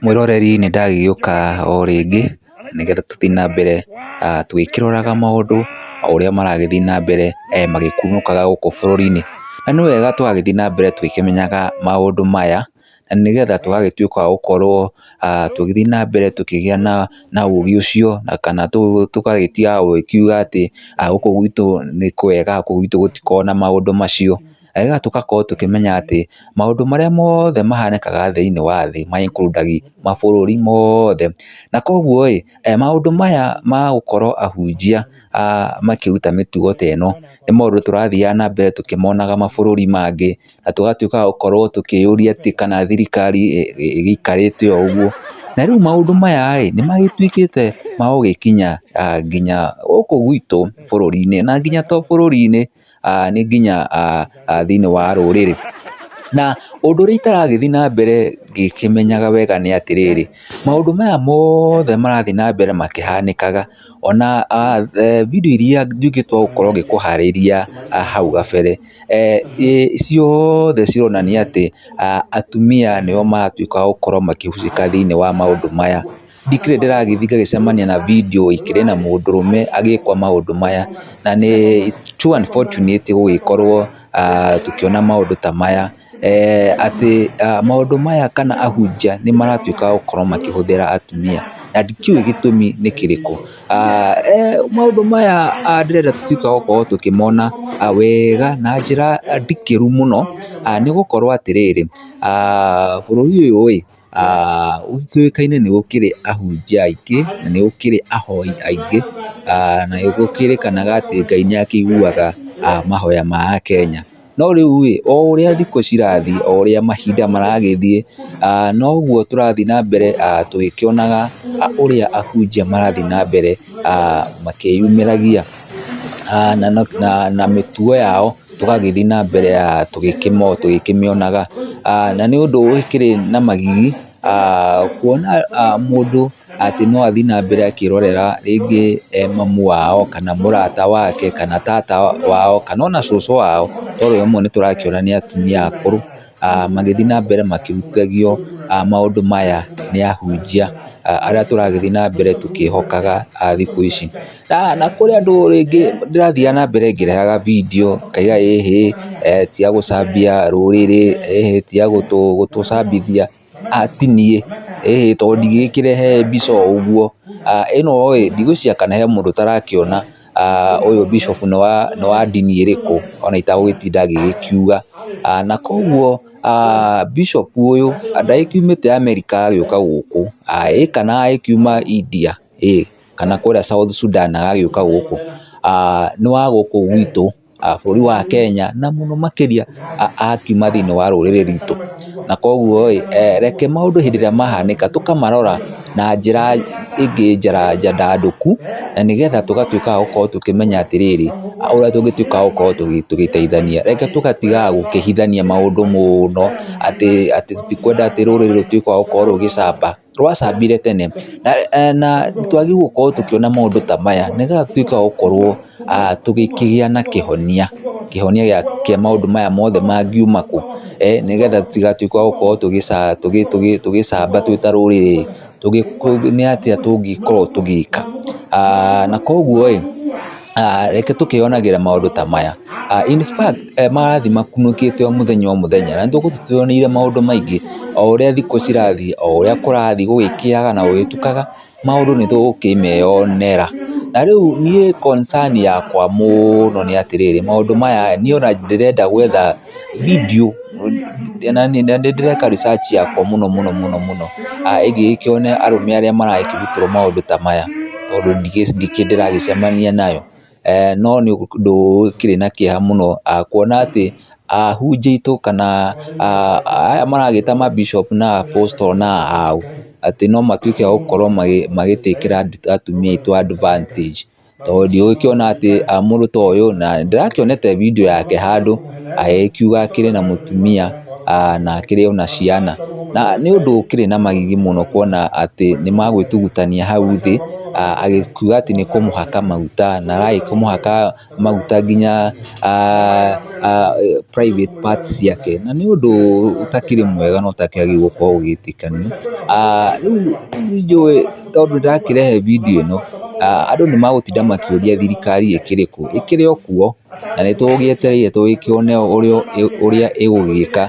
Mwĩroreri nĩ ndagĩgĩũka o rĩngĩ nĩgetha tũthiĩ na mbere tũgĩkĩroraga maũndũ o ũrĩa maragĩthiĩ na mbere magĩkunũkaga gũkũ bũrũri-inĩ. Na nĩ wega tũgagĩthiĩ na mbere tũgĩkĩmenyaga maũndũ maya, na nĩgetha tũgagĩtuĩka a gũkorwo tũgĩthiĩ na mbere tũkĩgĩa na ũgĩ ũcio na kana tũgagĩtiga gũgĩkiuga atĩ gũkũ gwitũ nĩ kwega, gũkũ gwitũ gũtikoragwo na maũndũ macio. Na nĩgetha tũgakorwo tũkĩmenya atĩ maũndũ marĩa mothe mahanĩkaga thĩiniĩ wa thĩ ma include mabũrũri mothe. Na koguo ĩ, maũndũ maya ma gũkorwo ahunjia makĩruta mĩtugo ta ĩno, nĩ maũndũ tũrathiaga na mbere tũkĩmonaga mabũrũri mangĩ, na tũgatuĩka a gũkorwo tũkĩyũria atĩ kana thirikari ĩgĩikarĩte o ũguo. Na rĩu maũndũ maya ĩ, nĩ magĩtuĩkĩte ma gũgĩkinya nginya gũkũ gwitũ bũrũri-inĩ, na nginya to bũrũri-inĩ, nĩ nginya thĩiniĩ wa rũrĩrĩ. Na ũndũ ũrĩa itaragĩthiĩ na mbere ngĩkĩmenyaga wega nĩ atĩrĩrĩ, maũndũ maya mothe marathiĩ na mbere makĩhanĩkaga, ona video iria nduĩkĩte wa gũkorwo ngĩkũharĩria hau gabere, ciothe cironania atĩ atumia nĩo maratuĩka a gũkorwo makĩhusika thĩiniĩ wa maũndũ maya. Ndikĩrĩ ndĩragĩthiĩ ngagĩcemania na video ĩkĩrĩ na mũndũrũme agĩkwo maũndũ maya, na nĩ it's too unfortunate gũgĩkorwo tũkĩona maũndũ ta maya, atĩ maũndũ maya kana ahunjia nĩ maratuĩka a gũkorwo makĩhũthĩra atumia, na ndikĩũĩ gĩtũmi nĩ kĩrĩkũ. Maũndũ maya ndĩrenda tũtuĩke a gũkorwo tũkĩmona wega na njĩra ndikĩru mũno, nĩ gũkorwo atĩrĩrĩ, bũrũri ũyũ ĩ, gũkĩũĩkaine nĩ gũkĩrĩ ahunjia aingĩ na nĩ gũkĩrĩ ahoi aingĩ, na nĩ gũkĩrĩkanaga atĩ Ngai nĩ akĩiguaga mahoya ma akenya. No rĩu ĩ, o ũrĩa thikũ cirathiĩ, o ũrĩa mahinda maragĩthiĩ, noguo tũrathiĩ na mbere tũgĩkĩonaga ũrĩa ahunjia marathiĩ na mbere makĩyumĩragia na mĩtugo yao tũgagĩthiĩ na mbere tũgĩkĩmĩonaga. Na nĩ ũndũ ũkĩrĩ na magigi kuona mũndũ atĩ no athiĩ na mbere akĩrorera rĩngĩ mamu wao kana mũrata wake kana tata wao kana ona cũcũ wao, tondũ rĩmwe nĩ tũrakĩona nĩ atumia akũrũ magĩthiĩ na mbere makĩrutithagio maũndũ maya nĩ ahunjia arĩa tũragĩthiĩ na mbere tũkĩhokaga thikũ ici. Na kũrĩ andũ rĩngĩ ndĩrathiaga na mbere ngĩrehaga video ngaiga ĩhĩ, tiga gũcambia rũrĩrĩ, ĩhĩ tiga gũtũcambithia, ti niĩ, ĩhĩ tondũ ndingĩgĩkĩrehe mbica o ũguo, ĩno ĩ ndigwĩciria kana he mũndũ ũtarakĩona ũyũ bishop nĩ wa ndini ĩrĩkũ ona itagũgĩtinda ngĩgĩkiuga. Na koguo bishop ũyũ ndagĩkiumĩte America agĩũka gũkũ, ĩ kana agĩkiuma India, ĩ kana kũrĩa South Sudan agagĩũka gũkũ, nĩ wa gũkũ gwitũ bũrũri wa Kenya na mũno makĩria akiuma thĩiniĩ wa rũrĩrĩ rwitũ. Na koguo ĩ, reke maũndũ hĩndĩ ĩrĩa mahanĩka tũkamarora na njĩra ĩngĩ njandandũku, na nĩgetha tũgatuĩka a gũkorwo tũkĩmenya atĩrĩrĩ, ũrĩa tũngĩtuĩka a gũkorwo tũgĩteithania. Reke tũgatigaga gũkĩhithania maũndũ mũno atĩ atĩ tũtikwenda atĩ rũrĩrĩ rũtuĩke rwa gũkorwo rũgĩcamba, rwacambire tene na twagĩrĩirwo gũkorwo tũkĩona maũndũ ta maya nĩgetha tũtuĩke a gũkorwo tũgĩkĩgĩa na kĩhonia, kĩhonia kĩa maũndũ maya mothe mangiuma kũ, nĩgetha tũtigatuĩke a gũkorwo tũgĩcamba twĩ ta rũrĩrĩ, nĩ atĩa tũngĩkorwo tũgĩka. Na koguo ĩ, reke tũkĩyonagĩra maũndũ ta maya. In fact marathiĩ makunũkĩte o mũthenya o mũthenya na nĩ tũgũthiĩ twĩyoneire maũndũ maingĩ o ũrĩa thikũ cirathiĩ, o ũrĩa kũrathiĩ gũgĩkĩaga na gũgĩtukaga, maũndũ nĩ tũgũkĩmeyonera. Na rĩu niĩ concern yakwa mũno nĩ atĩrĩrĩ, maũndũ maya niĩ ona ndĩrenda gwetha video na nĩ ndĩreka research yakwa mũno mũno mũno mũno ĩngĩgĩkĩone arũme arĩa maragĩkĩrutĩrwo maũndũ ta maya, tondũ ndikĩrĩ ndĩragĩcemania nayo. No nĩ ũndũ ũkĩrĩ na kĩeha mũno kuona atĩ ahunjia aitũ kana aya maragĩta ma bishop na apostle na aũ, atĩ no matuĩke a gũkorwo magĩtĩkĩra atumia aitũ advantage, tondũ ndigũkĩona atĩ mũndũ ta ũyũ, na ndĩrakĩonete video yake handũ agĩkiuga akĩrĩ na mũtumia na akĩrĩ ona ciana. Na nĩ ũndũ ũkĩrĩ na magigi mũno kuona atĩ nĩ magwĩtugutania hau thĩ. Agĩkiuga atĩ nĩ kũmũhaka maguta na aragĩkĩmũhaka maguta nginya private parts ciake, na nĩ ũndũ ũtakĩrĩ mwega na ũtakĩagĩrĩirwo gũkorwo ũgĩtĩkanio. Rĩu njũĩ tondũ ndakĩrehe video ĩno, andũ nĩ magũtinda makĩũria thirikari ĩkĩrĩ kũ? Ĩkĩrĩ o kuo na nĩ tũgĩetereire tũgĩkĩone ũrĩa ĩgũgĩka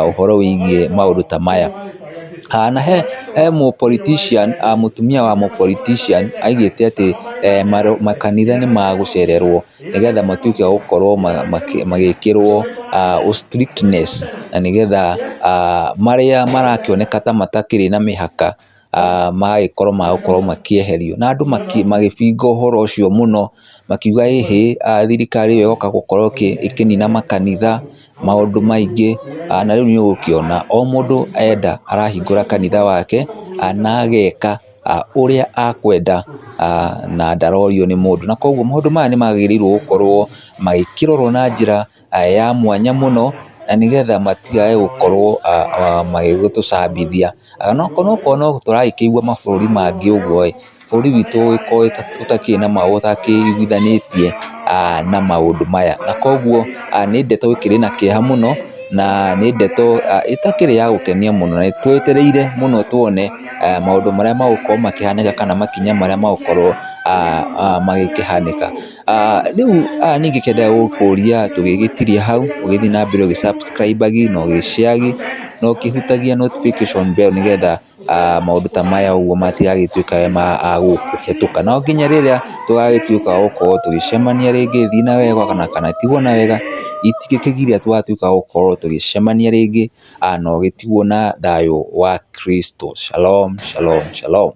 ũhoro wĩgiĩ maũndũ ta maya. Na he mũ politician, mũtumia wa mũ politician aigĩte atĩ makanitha nĩ magũcererwo nĩgetha matuĩke a gũkorwo magĩkĩrwo strictness na nĩgetha marĩa marakĩoneka ta matakĩrĩ na mĩhaka magagĩkorwo magũkorwo makĩeherio. Na andũ magĩbinga ũhoro ũcio mũno, makiuga ĩhĩ, thirikari ĩyo yoka gũkorwo ĩkĩnina makanitha, maũndũ maingĩ, na rĩu nĩ ũgũkĩona o mũndũ enda arahingũra kanitha wake, na ageka ũrĩa akwenda na ndarorio nĩ mũndũ. Na koguo maũndũ maya nĩ magĩrĩirwo gũkorwo magĩkĩrorwo na njĩra ya mwanya mũno, na nĩgetha matikae gũkorwo magĩgĩtũcambithia. Na okorwo no tũragĩkĩigua mabũrũri mangĩ ũguo ĩ, bũrũri witũ ũgĩkoragwo ũtakĩrĩ na ũtakĩiguithanĩtie na maũndũ maya. Na koguo nĩ ndeto ĩkĩrĩ na kĩeha mũno, na nĩ ndeto ĩtakĩrĩ ya gũkenia mũno, na nĩ twetereire mũno tuone maũndũ marĩa magũkorwo makĩhanĩka kana makinya marĩa magũkorwo magĩkĩhanĩka. Rĩu ningĩkĩenda gũkũria tũgĩgĩtirie hau, ũgĩthiĩ na mbere ũgĩ subscribe agi na ũgĩ share gi na ũkĩhutagia notification bell nĩgetha maũndũ ta maya ũguo matigagĩtuĩke ma gũkũhetũka. No nginya rĩrĩa tũgagĩtuĩka a gũkorwo tũgĩcemania rĩngĩ, thiĩ na wega kana tigwo na wega, itingĩkĩgiria tũgatuĩka a gũkorwo tũgĩcemania rĩngĩ na ũgĩtigwo na thayũ wa Kristo. Shalom, shalom, shalom.